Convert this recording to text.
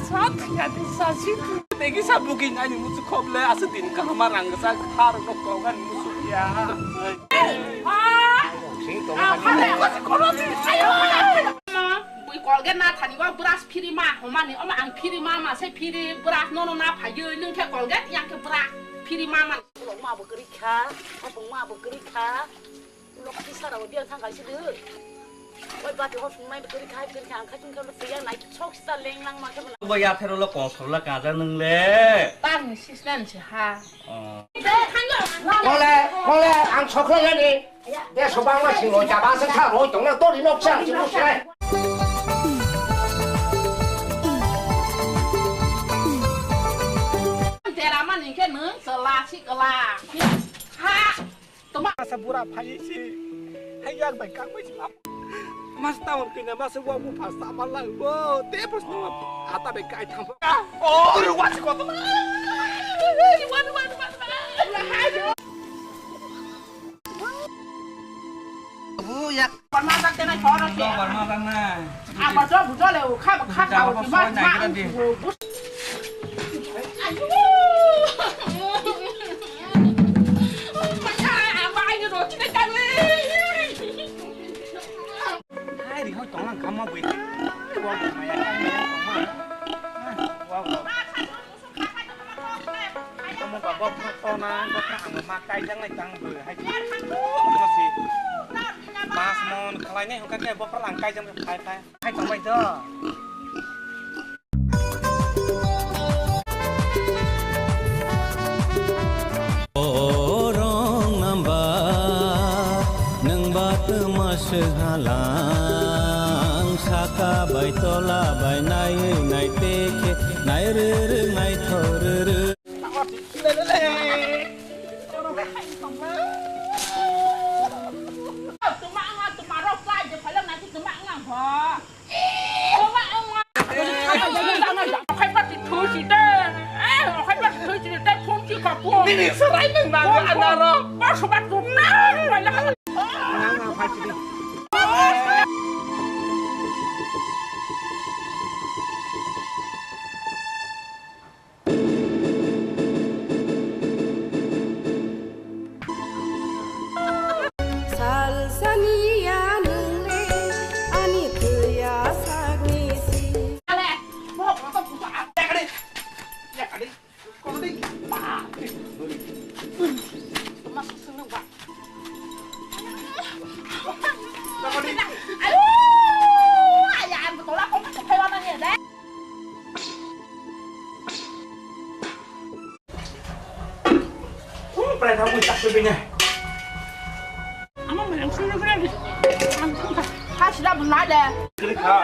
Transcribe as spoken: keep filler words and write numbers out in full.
Sat ya di sasi. Tegi sa booking ani musu khoble asa din kahama rang sa khar no kong ani musu ya. Bui Colgate na thani wa brush phiri ma homani, omo ang phiri ma ma se phiri brush no no na phayo, nung khe Colgate yang khe brush phiri ma ma. Ulo ma bo kwrwi kha, obo ma bo kwrwi kha. Ulo kisa rao biang thang kaisa de. Oi bati hor sung mai bo kwrwi kha, kwrwi kha, ang kha sung kha ulo phiya nai sok sta leng lang ma khe. Bo ya phero lo kong sor la ka ja nung le. Tang ni sis nan se ha. Oh. Kole, kole, ang sok la ya ni. Deso bangma singno jaba se kha roi tongna tori nok chang si musle. Dera mani khe nwng chwla si kwla. Ha. Toma. Asa bura phai si. Hai yak bai kang bai si lap. Mas tawon kina mas wa mu phas ta mal lang bo. Te phas no ata bai kai tham. Oh, ru wa si ko. Wa wa wa wa. Abu yak. Parma tak kena chora ke. Parma tak na. Apa tu bujo le, kha kha kha. Ayu. Maya, apa ayu roti ni kali? Hai, ri hoi tonglang kama bui. Wa maya kama tongma. Wa wa. Omo ba bok phak to na, bok phak ang ma kai jang nai tang bo hai. Omo si. Mas mon khalai nai hokar ke bok phak ang kai jang phai phai. Hai tong bai do. O rong namba, nwng ba twma swk halang, saka bai tola bai naiwi nai te khe, nai rwrwk nai thor rwrwk. Nini serai nang nang anaro. Salsani ya nungle ani tuya sagni si. Prai thang bui tak bui ne. Ama mayang sunu kena di. Hasla bula de. Klik ha.